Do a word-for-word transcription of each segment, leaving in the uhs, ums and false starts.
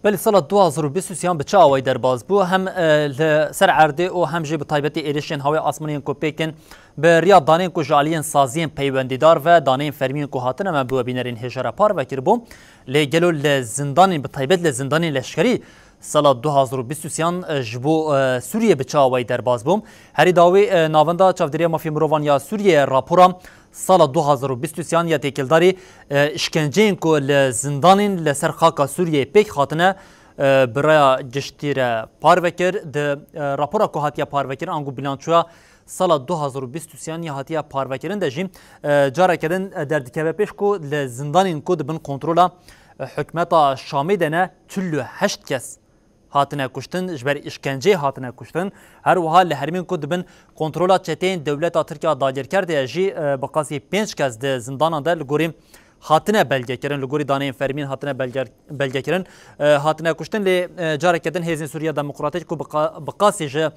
Belê sala du hazar û bîst û sêyan bi çi awayî derbas bû? Hem, e, li ser erdê û hem jî bi taybetî êrişên hawê asmanî yên ku pêk in, bi riya danên ku ji aliyên saziyên peywendîdar ve daneyên fermî yên ku hatine me bi we bînerên hêja re parve kiribû. Lê gelo li zindanên, bi taybet li zindanên leşkerî sala du hazar û bîst û sêyan, e, ji bo, e, Sûriyê bi çi awayî derbas bû? Herî dawî, e, Navenda Çavdêriya Mafê Mirovan ya Sûriyê rapora sala du hazar û bîst û sêyan ya têkildarî, e, îşkenceyên ku li zindanên li ser xaka Sûriyeyê pêk hatine, e, bi raya giştî re parve kir. Di, e, rapora ku hatiye parvekirin, ango bilançoya sala du hazar û bîst û sêyan ya hatiye parvekirin de jî, e, careke din, e, derdikeve pêş ku li zindanên ku di bin kontrola, e, hikûmeta Şamê de ne, çil û heşt kes hatine kuştin, ji ber îşkenceyê hatine kuştin. Her wiha li herêmên ku dibin kontrola çeteyên dewleta Tirk ya dagirker de ye jî, e, bi qasî pênc kes di zindanan de li gorî hatine belgekirin, li gorî daneyên fermîn hatine belge-, belgekirin, e, hatine kuştin. Lê, e, careke din Hêzên Sûriya Demokratîk ku bi qa-, bi qasî ji,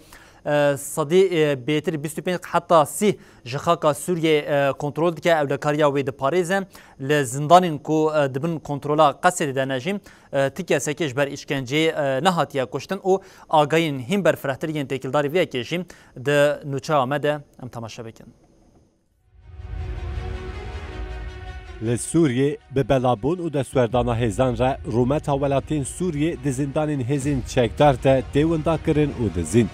e, sedî, e, bêtir bîst û pênc heta sî ji xaka Sûriyê, e, kontrol dike, ewlekariya wê diparêze. Li zindanên ku, e, dibin kontrola Qesedê de ne jî, e, ti kesekê ji ber îşkenceyê, e, nehatiye kuştin û agahiyên hîn berfirehtir yên têkildarî vê yekê jî di nûçeya me de em temaşe bikin. Li Sûriyê bi belabûn û destwerdana hêzan re rûmeta welatên Sûriyê di zindanên hêzên çekdar de tê windakirin û dizîn.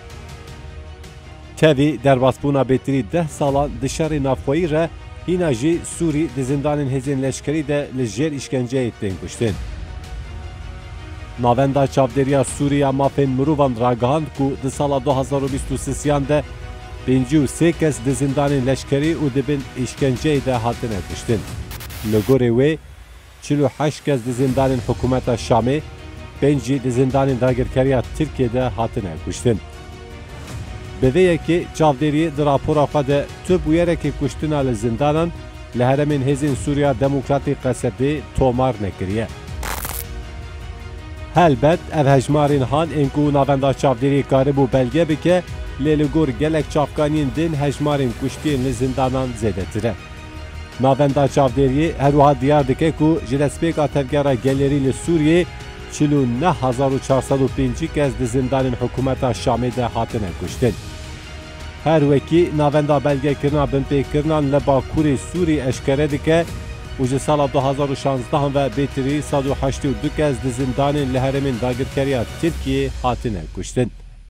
Tevî derbasbûna bêtirî deh salan di şerê navxweyî re hîna jî Sûrî di zindanên hêzên leşkerî de li jêr îşkenceyê tên kuştin. Navenda Çavdêriya Sûrî ya Mafên Mirovan ragihand ku di sala du hazar û bîst û sêyan de pêncî û sê kes di zindanên leşkerî û di bin îşkenceyê de hatine kuştin. Li gorî wê, çil û heşt kes di zindanên hikûmeta Şamê, pênc jî di zindanên dagirkeriya Tirkiyê de hatine kuştin. Bi vê yekê çavdêriyê di rapora xwe de tu bûyerekê kuştina li zindanan li herêmên Hêzên Sûriya Demokratîk Qesedê tomar nekiriye. Helbet ev hejmarên han ên ku navenda çavdêriyê karibû belge bike, lê li gor gelek çavkaniyên din hejmarên kuştiyên li zindanan zêdetir e. Navenda çavdêriyê her wiha diyar dike ku ji destpêka tevgera gelêrî li Sûriyê çil û neh hezar û çar sed û pêncî kes di zindanên hikûmeta Şamê de hatine kuştin. Her wekî navenda belgekirina binpêkirinan li Bakurê Sûrî eşkere dike û ji sala du hazar û şanzdehan ve bêtirî sed û heştê û du kes di zindanên li herêmên dagirkeriya Tirkiyê hatine kuştin.